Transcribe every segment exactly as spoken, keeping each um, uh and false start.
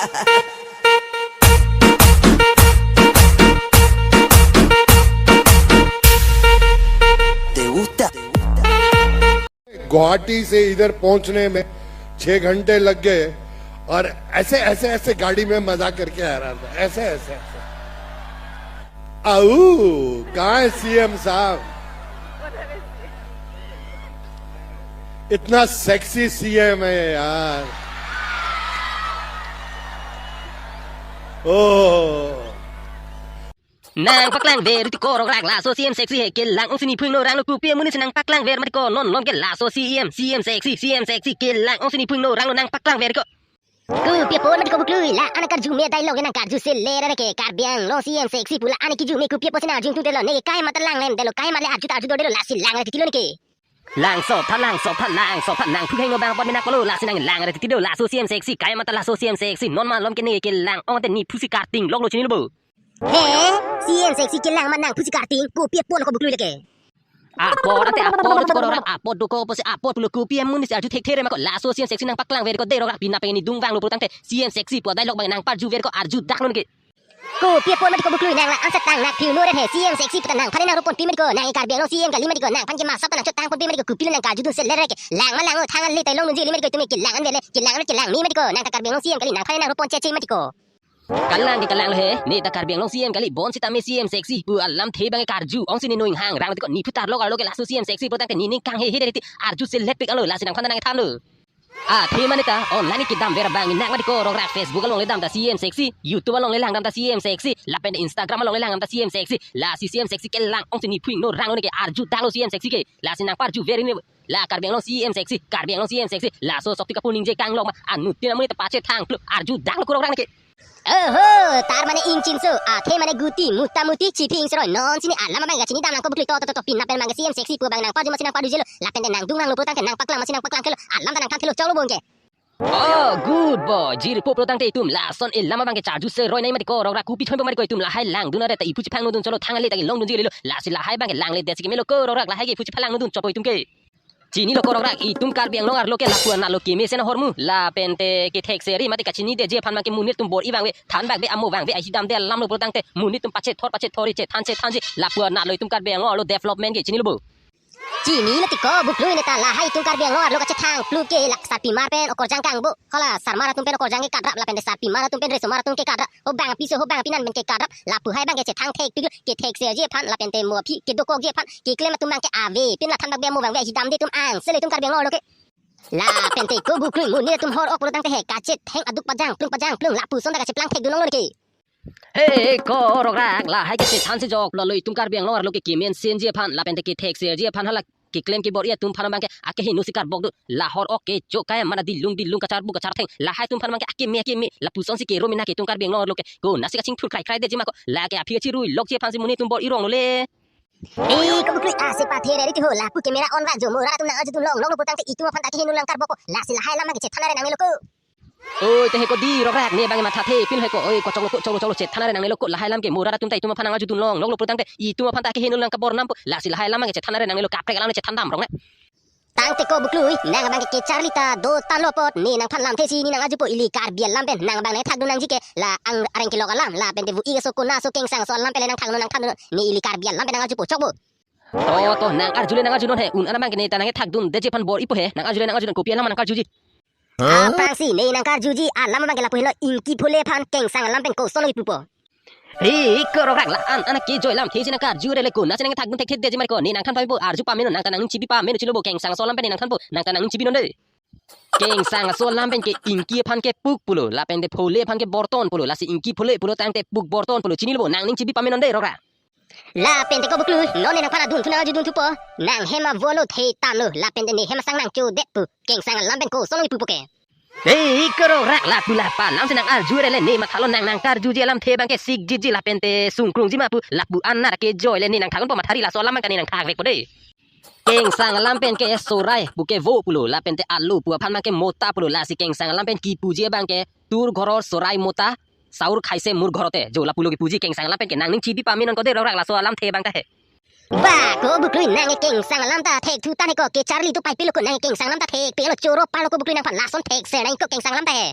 Te gusta. Guwahati से इधर पहुंचने में छह घंटे लग गए और ऐसे ऐसे ऐसे गाड़ी में मजा करके आ रहा था, ऐसे ऐसे ऐसे। आऊ, कहाँ है सीएम साहब? इतना सेक्सी सीएम है यार। ओह। Nangpaklang ver tiko rokrak, laso CEM sexy he kelang ongsi ne phung no rang lo, kopi amonit si nangpaklang ver ma tiko, non lom ke laso CEM, CEM sexy, CEM sexy kelang ongsi ne phung no rang lo, nangpaklang ver tiko. Kopi apot ma tiko buklui, la-an akarju me dialogue nangkarju seler ke, Karbi Anglong CEM sexy pu la-an kiju me, kopi apotsi nang arjung tungte lo, ne ke kai mata lang lem detlo, kai male arju ta arju dodetlo, lasi lang ra titi lo ne ke. Langso tha, langso tha, langso tha, nang thuheng no bang apot menak polo, lasi nang lang ra titi do, laso CEM sexy, kai mata laso CEM sexy, non malom ke ne kelang ong te ne phusi karting lok lo, chini lo bo. He, CEM sexy kelang ma nang phusi karting, kopi apot lo ko buklui lake. Apot ante apot lo tiko rokrak, apot do ko pusi apot pulo, kopi amonit si arju thekthe re ma ko, laso CEM sexy nangpaklang ver tiko de rokrak, penap pen ne dung vang lo pulotangte CEM sexy pu dialogue bang nangparju ver tiko, arju dak lo ne ke. Kopi apot ma tiko buklui, nang la-an setang nak phiu no ret he, CEM sexy pu ta nangphan nang ropon pi ma tiko, nang Karbi Anglong CEM kali ma tiko, nangphan ke masap ta nang chotang pon pi ma tiko, kopi lo nangkarju dun seler ke, lang ma lang o, thang ale tai long dunji li ma tiko, tumi kelang an vele, kelang an kelang ni ma tiko, nang ta Karbi Anglong CEM kali, nangphan nang ropon cheche ma tiko. Kalang ke kalang lo he, ne ta Karbi Anglong CEM kali, bonsita me CEM sexy pu alamthe bang karju ongsi ne noing hang rang tiko, ne phutar lok arlo ke laso CEM sexy pulotangte ne ning kanghe he de ti arju selet pik alo, lasi nangphan nang than lo. Athe mane ta online kedam ver bang nang ma tiko rokrak, Facebook along le dam ta CEM sexy, YouTube along le lang dam ta CEM sexy, lapen Instagram along le lang dam ta CEM sexy, lasi CEM sexy kelang ongsi ne phung no rang lo ne ke, arju dak lo CEM sexy ke, lasi nangparju ver ne. La Karbi Anglong CEM sexy, Karbi Anglong CEM sexy, laso sokti kapu ningje kanglok ma, anuttin amonit ta pachethang pluk, arju dak lo ko rokrak ne ke. Oho, tar mane ingchinso, athe mane guti, muta muti, chipi ingsroi, non si ne alam abang kachini dam nang ko buklui, to to to to, penap pen bang CEM sexy pu bang nangparju masi nangparju jelo, lapen te nang dung nang lo pulotangte nangpaklang masi nangpaklang kelo, alam ta nangthan thelo, choklo bong ke. Oh, good boy. Jirpo pulotangte itum lason elam abang ke charju seroi nai ma tiko rokrak, kopi thoi ma tiko itum lahai lang dun are ta iphu chephang no dun cholo, thang ale ta ke long dunji lelo, lasi lahai bang ke lang le detsi ke melo ko rokrak, lahai ke iphu chephalang no dun chopo itum ke. Chini lo ko rokrak, itum Karbi Anglong arlo ke lapu anat lo kemesen ahormu, lapen te kethek seri mate kachini deji aphan bang ke monit atum bor-i vangve, than bak be, amo vangve, ahi damde alam lo pulotangte monit atum pachethor pachethor, chethan chethanji, lapu anat lo itum Karbi Anglong arlo development ke, chini lo bo. Chini lo tiko buklui, ne ta lahai itum Karbi Anglong arlo kachethang pluk ke la sarpimar pen okorjang kangbo, hala sarmar atum pen okorjang ke kadrap, lapen te sarpimar atum pen resomar atum ke kadrap, ho bang piso ho bang pinan pen ke kadrap, lapu hai bang ke chethang thek pik lo, kethek serji aphan, lapen te mo aphi kedokokji aphan, keklem atum bang ke ave, pin la than bak be, amo vangve, ahi damde atum angselo itum Karbi Anglong arlo ke. Lapen te ko buklui, monit atum hor ok pulotangte he kachetheng aduk pajang plung pajang plung, lapuson ta kacheplang thek dun long lo ne ke. He ko rokrak, lahai ke chethan si jok lo, lo itum Karbi Anglong arlo ke kemensenji aphan lapen te kethek serji aphan, hala keklem kebor-i atum aphan bang ke akehingno si karbok do, la hor ok kecho kai mana dilung dilung kacharbu kachartheng, lahai atum aphan bang ke akeme akeme, lapuson si kero mena ke itum Karbi Anglong arlo ke, konatsi kachingthur krai krai deji ma ko, lake aphi achirui lokji aphan si monit atum bor-i rong lo le. Ei ko buklui, ase pathere ri ti ho, lapu camera on ra jo, mo rat atum nang arju dun long long lo pulotangte itum aphan ta akehingno nangkarbok ko, lasi lahai alam ke chethan are nangne lo ko. Oi, te he ko di rokrak, ne bang mathathe pin he ko. Oi, ko choklo ko, choklo choklo, chethan are nangne lo ko, lahai alam ke mo rat atum ta itum aphan nang arju dun long long lo pulotangte itum aphan ta akehingno nangkabor nam po, lasi lahai alam ke chethan are nangne lo, kaprek alam ne chethan dam rong ne. Tangte ko buklui, nang bang ke kecharli ta do tanglo apot, ne nangphan lamthe si ne nang arjupo, ili Karbi alam pen nang bang nangthak dun nangji ke la ang areng kelok alam, lapen te vu-i keso konatso kengsang aso alam pen le nangthak no nangthan no, ne ili Karbi alam pen nang arjupo, chokbo. To to, nang arju le nang arju non he, un-an abang ke ne ta nangkethak dun detji aphan bor-ipo he, nang arju le nang arju non, kopi alam nangkarjuji? Aphrangsi ne nangkarjuji alam abang ke lapu helo, Ingki Phule aphan kengsang alam pen koson lo kipupo. He ko rokrak, la-an an akejoi lamthe si nangkarju re le, konatsi nangkethak dun thekthe detji ma ko, ne nangthan pame po, arju pame non, nang ta nangning chibi pame non, chini lo bo, kengsang aso alam pen ne nangthanpo, nang ta nangning chibi non de. Kengsang aso alam pen ke Ingki aphan ke puk pulo, lapen te Phule aphan ke borton pulo, lasi Ingki Phule pulotangte puk borton pulo, chini lo bo, nangning chibi pame non de rokrak. Lapen te ko buklui, non ne nangphan adunthu nang arju dunthupo, nang hem avo lo, the tanglo, lapen te ne hem asang nangchodet pu, kengsang alam pen koson lo kipupo ke. Ei ko rokrak, lapu la pa alam si nang arju re le, ne mathalo, nang nangkarjuji alamthe bang ke sikjiji lapen te sungkrungji ma pu, lapu an an akejoi le ne nangthak unpo, mathari, laso alam bang ke ne nangthak vekpo de. Kengsang alam pen ke sorai pu ke vo pulo, lapen te alu pu aphan bang ke mota pulo, lasi kengsang alam pen kipuji bang ke tur ghoror sorai mota, saur khaise mur ghorote, jo lapulo kipuji, kengsang alam pen ke nangning chibi pame non ko de rokrak, laso alamthe bang ta he. Ba ko buklui, nang kengsang alam ta thekthu tang he ko, kecharli tu pai pilo ko, nang kengsang alam ta thekpelo, choro palo ko buklui, nangphan lason thekser nang ko kengsang alam ta he.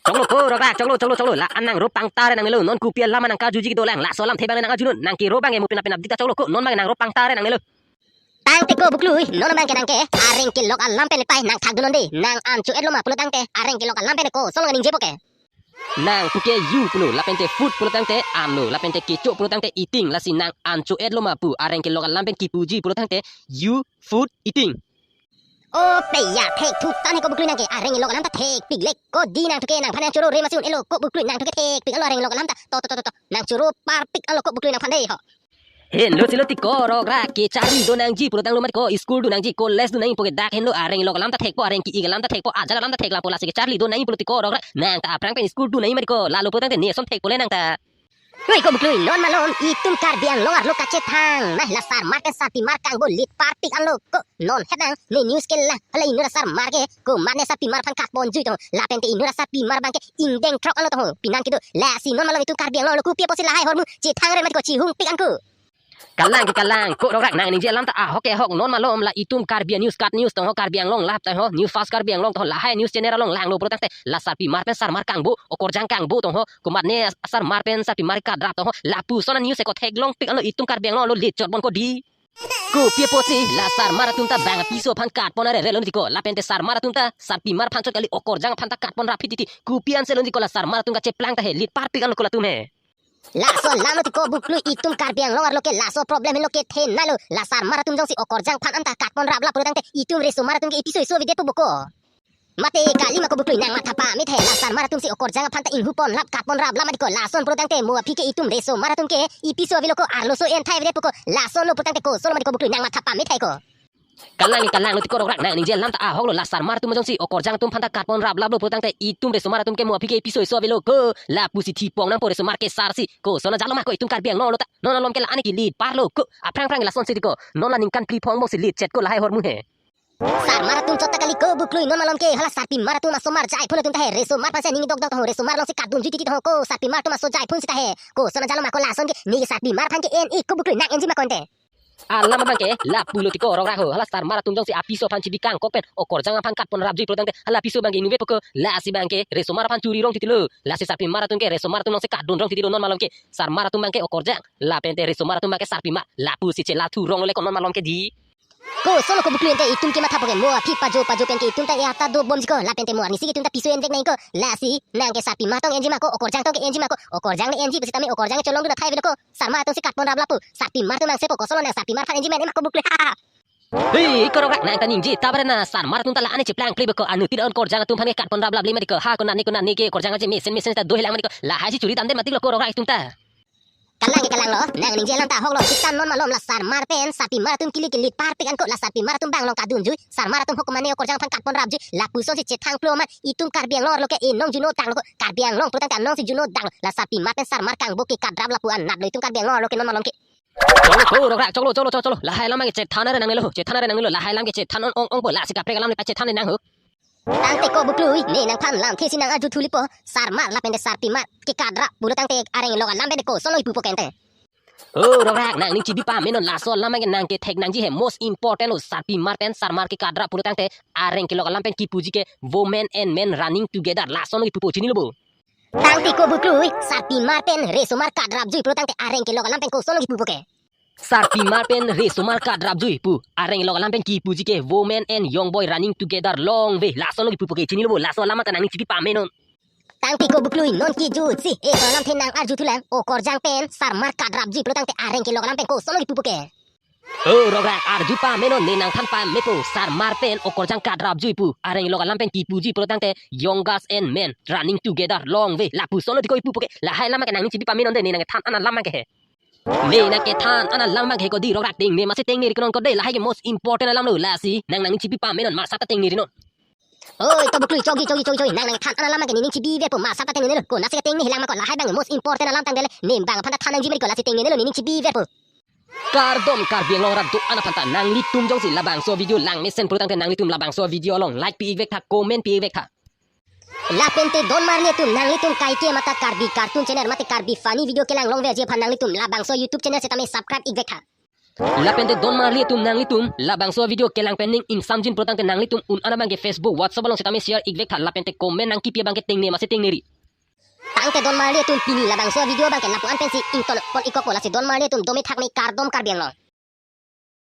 Choklo ko, rograk, choklo, choklo, choklo. La-an nang ro pangtare nangnelo. Non kopi alam nang kajuji kedolang. Laso alamthe abang nang ajunun. Nang kero abang e mo pinap pinap dita choklo ko. Non abang nang ro pangtare nangnelo. Tangte ko Buklui, non abang ke nang ke areng kelok alam pen pai nang thakdun non dei. Nang an cho-etlo ma pulo tangte areng kelok alam pen koson lo ningjepo ke. Nang puke U pulo, lapente food pulo tangte an lo, lapente kecho pulo tangte eating, lasi nang an cho-etlo ma pu areng kelok alam pen kipuji pulo tangte U food eating. O pe ya, thekthuk tang he ko Buklui nang ke areng kelok alam ta thekpik lek ko dei nangthu ke nangphan nang choro re masi un-elo ko Buklui nangthu ke thekpik alo areng kelok alam ta. To, to, to, to, to. Nang choro parpik alo ko Buklui nangphan dei ho. Henlo silo ti ko rograk kecharli do nangji pulo tanglo mati ko school do nangji college do nangji puke dak henlo areng kelok alam ta thekpo areng ki-ik alam ta thekpo ajat alam ta thek lapu lasi kecharli do nangji pulo ti ko rograk nang ta aphrang pen school do nangji mati ko lalo pulo tangte ne ason thekpo le nang ta. Oi ko Buklui non malom itum Karbi Anglong arlo kachethang. Nah la sarmar pen sarpimar kangbo lit parpik anlo ko non het nang ne news ke la hala inut asarmar ke komatne sarpimar aphan katponjui tong lapente inut asarpimar abang ke ingdeng throk anlo tong ho pinang kedo lasi non malom itum Karbi Anglong arlo kopi apotsi lahai ahormu chethang re mati ko chihungpik an ko. Kalang ke kalang, ko rograk nang ningje alam ta ahok ke ahok non malom la itum Karbi News Kat News tong ho Karbi Anglong lap tong ho News Fast Karbi Anglong tong ho lahai news channel along langlo pulo tangte la sarpimar pen sarmar kangbo okorjang kangbo tong ho komatne sarmar pen sarpimar kadrap tong ho lapuson news eko theklongpik anlo itum Karbi Anglong lo lechot bon ko dei. Kopi apotsi la sarmar atum ta bang apiso aphan katpon are relo ti ko lapente sarmar atum ta sarpimar aphan chot kali okorjang aphan ta katpon rap phititi kopi anse lo ti ko la sarmar atum kacheplang ta he lit parpik anlo ko latum he. Laso alam lo ti ko Buklui itum Karbi Anglong arlo ke laso problem henlo kethenei lo la sarmar atum jongsi okorjang aphan anta katpon rap lap pulo tangte itum resomar atum ke ipiso iso avedet po boko. Mate kali ma ko Buklui nang matha pame the la sarmar atum si okorjang aphan ta inghupon lap katpon rap lap mati ko lason pulo tangte mo aphi ke itum resomar atum ke ipiso avelo ko arloso enthai avedet po ko lason lo pulo tangte koson lo mati ko Buklui nang matha pame the ko. Kalang kalang lo ti ko rograk nang ningje alam ta ahok lo la sarmar atum jongsi okorjang atum aphan ta katpon rap lap lo pulo tangte itum resomar atum ke mo aphi ke ipiso iso avelo ko lapusi thipong nangpo resomar kesar si koson ajalo ma ko itum Karbi Anglong lo ta non malom ke la-an ke lit parlo ko aphrang phrang lason si ti ko non la ningkan phli phongbong si lit chet ko lahai ahormu he. Sarmar atum chot ta kali ko Buklui non malom ke hala sarpimar atum asomar jaiphun atum ta he resomar aphan si ning dokdok tong ho resomar along si katdunjui titi tong ho ko sarpimar atum aso jaiphun si ta he koson ajalo ma ko lason ke ne sarpimar aphan ke en-ik ko Buklui nang enji ma ko ante. Alam abang ke lapu lo ti ko rograk ho hala sarmar atum jongsi apiso aphan chibi kangkok pen okorjang aphan katpon rapjui pulo tangte hala apiso abang ke inutvet po ko lasi abang ke resomar aphan churi rong titi lo lasi sarpimar atum ke resomar atum along si katdun rong titi lo non malom ke sarmar atum abang ke okorjang lapente resomar atum abang ke sarpimar lapusi chelathu rong le ko non malom ke dei. Koson lo ko Buklui ante itum ke matha po ke mo aphi pajo pajo pen ke itum ta ya ta dobomji ko lapente mo arnisi ke itum ta piso envek nang ko lasi nang ke sarpimar tong enji ma ko okorjang tong ke enji ma ko okorjang le enji pusitame okorjang ke cholongdun athai avedet ko sarmar atum si katpon rap lap pu sarpimar atum angse po koson lo nang sarpimar aphan enji ma en ma ko Buklui ha ha. Hei ko rograk nang ta ningje ta bare na sarmar atum ta la-an cheplangple beko anu tira okorjang atum aphan ke katpon rap lap le mati ko ha ko nani ko nani ke okorjang aje mesen mesen ta do helang mati ko lahai si churi damde mati lo ko rograk itum ta. Kalang ke kalang lo, nang ningje alam ta ahok lo, sita non malom la sarmar pen sarpimar atum kili ke lit parpik an ko la sarpimar atum bang along katdunjui, sarmar atum hok mane okorjang aphan katpon rapjui, lapuson si chethang plo ma, itum Karbi Anglong arlo ke enong juno tang lo ko, Karbi Anglong pulo tangte anong si juno tang lo, la sarpimar pen sarmar kangbo ke kadrap lapu anat lo itum Karbi Anglong arlo ke non malom ke. Choklo ko rograk choklo choklo choklo choklo, lahai alam ke chethan are nangnelo, chethan are nangnelo, lahai alam ke chethan ong ong po lasi kaprek alam le pachethan le nang ho. Tangte ko Buklui, ne nangphan lamthe si nang arju thulipo, sarmar lapente sarpimar ke kadrap pulo tangte areng kelok alam pen koson lo ipupo ke ante. O rograk nangning chibi pamenon laso alam ke nang kethek nangji he most important lo sarpimar pen sarmar ke kadrap pulo tangte areng kelok alam pen kipuji ke women and men running together lason lo ipupo chinilo bo. Tangte ko Buklui, sarpimar pen resomar kadrapjui pulo tangte areng kelok alam pen koson lo kipupo ke. Sarpimar pen resomar kadrapjui pu areng kelok alam pen kipuji ke women and young boy running together long way. Lason lo kipupo ke chinilo bo, laso alam ta nangning chibi pamenon. Tangte ko Buklui non kijutsi, e alamthe nang arju thulang, okorjang pen sarmar kadrapjui pulo tangte areng kelok alam pen koson lo kipupo ke. O rograk arju pamenon, ne nangphan pamepo, sarmar pen okorjang kadrapjui pu areng kelok alam pen kipuji pulo tangte young girls and men running together long way. Lapuson lo ti ko ipupo ke, lahai alam ke nangning chibi pamenon dei, ne nangthan an alam ke he. Ne nangkethan an alam ke ko dei rograk tengne masi tengneri konon ko dei, lahai ke most important alam lo, lasi nang nangning chibi pamenon, masa ta tengnerinon. Oi to Buklui, chogi chogi chogi chogi, nang nangthan an alam ke nening chibiverpo, masa ta tengnelo, konatsi ke tengne helang ma ko, lahai abang most important alam tangte le ne bang aphan ta than nangji mari ko, lasi tengnelo, nening chibiverpo. Kardom Karbi Anglong rat do-an aphan ta, nanglitum jongsi labangso video langmesen pulo tangte nanglitum labangso video along like pi-ik vek tha, comment pi-ik vek tha. Lapente don marli atum, nanglitum kaike mata Karbi cartoon channel mate Karbi funny video kelang longverji aphan nanglitum labangso YouTube channel setame subscribe-ik vek tha. Lapente don marli atum, nanglitum labangso video kelang pen ning ingsamjin pro tangte nanglitum un-an abangke Facebook, WhatsApp along sitame share ik vek tha, lapente comment nangkipi abangke tengne masi tengneri. Tangte don marli atum, pini labangso video abangke lapu-an pensi ington pon ik kokpo, lasi don marli atum dome thakme kardom Karbi Anglong.